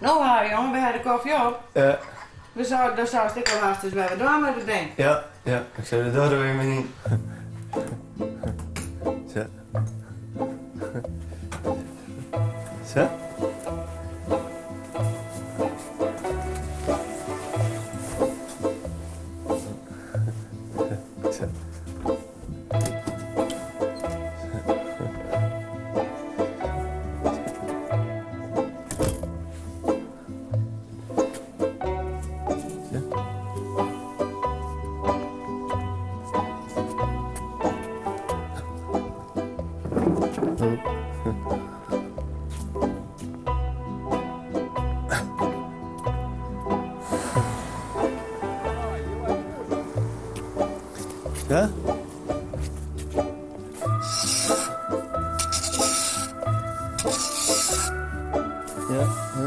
No Harry, jonge, we ha de kofje op. Ja. We zou, dan zoust ek al hast eens wer wat dwaan mei dat ding. Ja, ja. Ik sil de doar der wer yn. Sa. Sa. Sa. Ja? Ja, ja.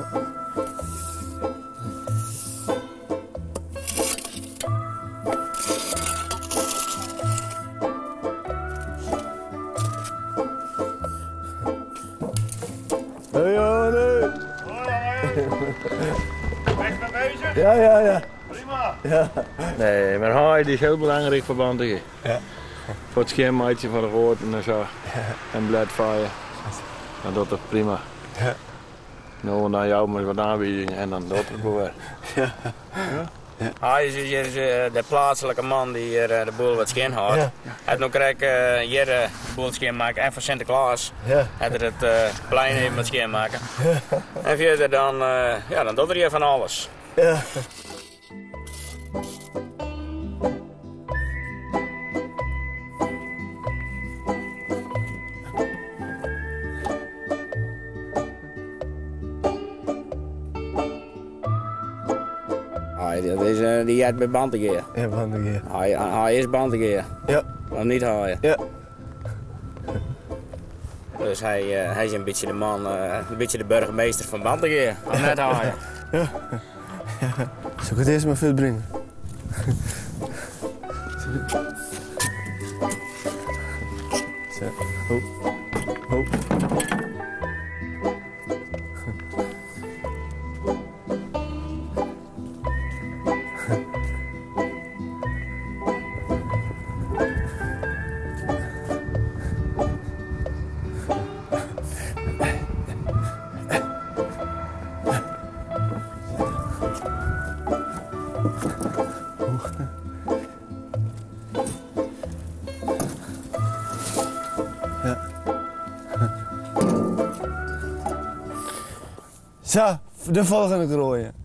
Hey Arne! Hoi Ben je mee bezig? Ja, ja, ja. Prima. Ja. Nee, maar haai die is heel belangrijk voor Bantegea. Ja. Voor het schoonmaken van de goten en zo. En bladvaaien. Dan doet het prima. Ja. Nou, en dan jou maar wat aanbiedingen en dan doet het wel weer. Ja. Hij is hier de plaatselijke man die hier de boel wat schoon houdt. Ja. Hij heeft nog krek hier de boel schoonmaken en voor Sinterklaas. Ja. Hij heeft het plein even wat schoonmaken. En verder dan, ja, dan doet hij hier van alles. Ja. Hij, dat is, die uit bij Bantegea. Ja, Bantegea. Hij is Bantegea. Ja. Maar niet hij. Ja. Dus hij is een beetje de man, een beetje de burgemeester van Bantegea. Of net hij. Ja. Zal ik het eerst maar veel brengen? Zo. Ho. Ho. Zo, de volgende rooien.